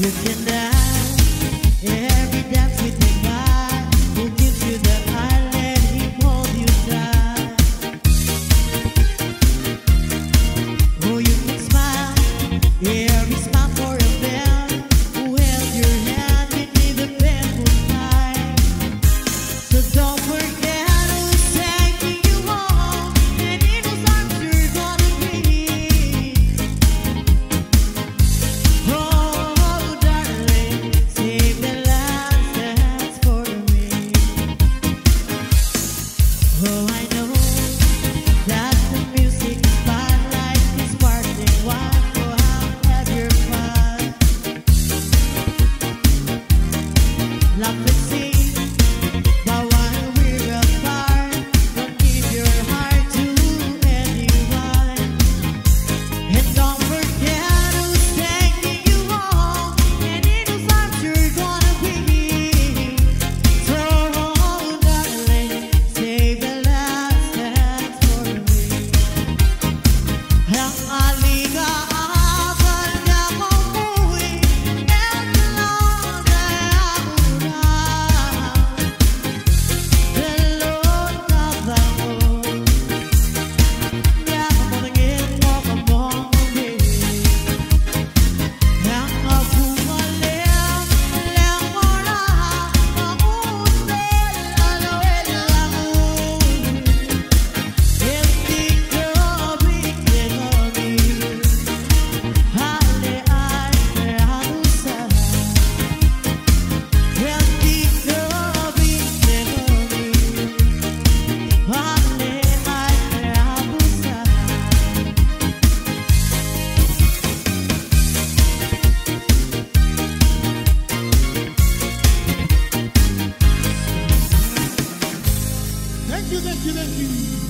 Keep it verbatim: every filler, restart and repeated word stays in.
You can dance, every dance with the guy who gives you the eye, let him hold you tight. Oh, you can smile, every smile for a man who held your hand beneath the painful night. So don't forget who's taking you home and in whose arms you're gonna be. Oh, darling, save the last dance for me. Oh, I know that the music spotlight is sparkling one, go out, have your fun. Laugh and sing, but while we're apart, don't give your heart to anyone. And don't forget who's taking you home, and in whose arms you're gonna be. So, darling, save the last dance for me. Thank you, thank you, thank you.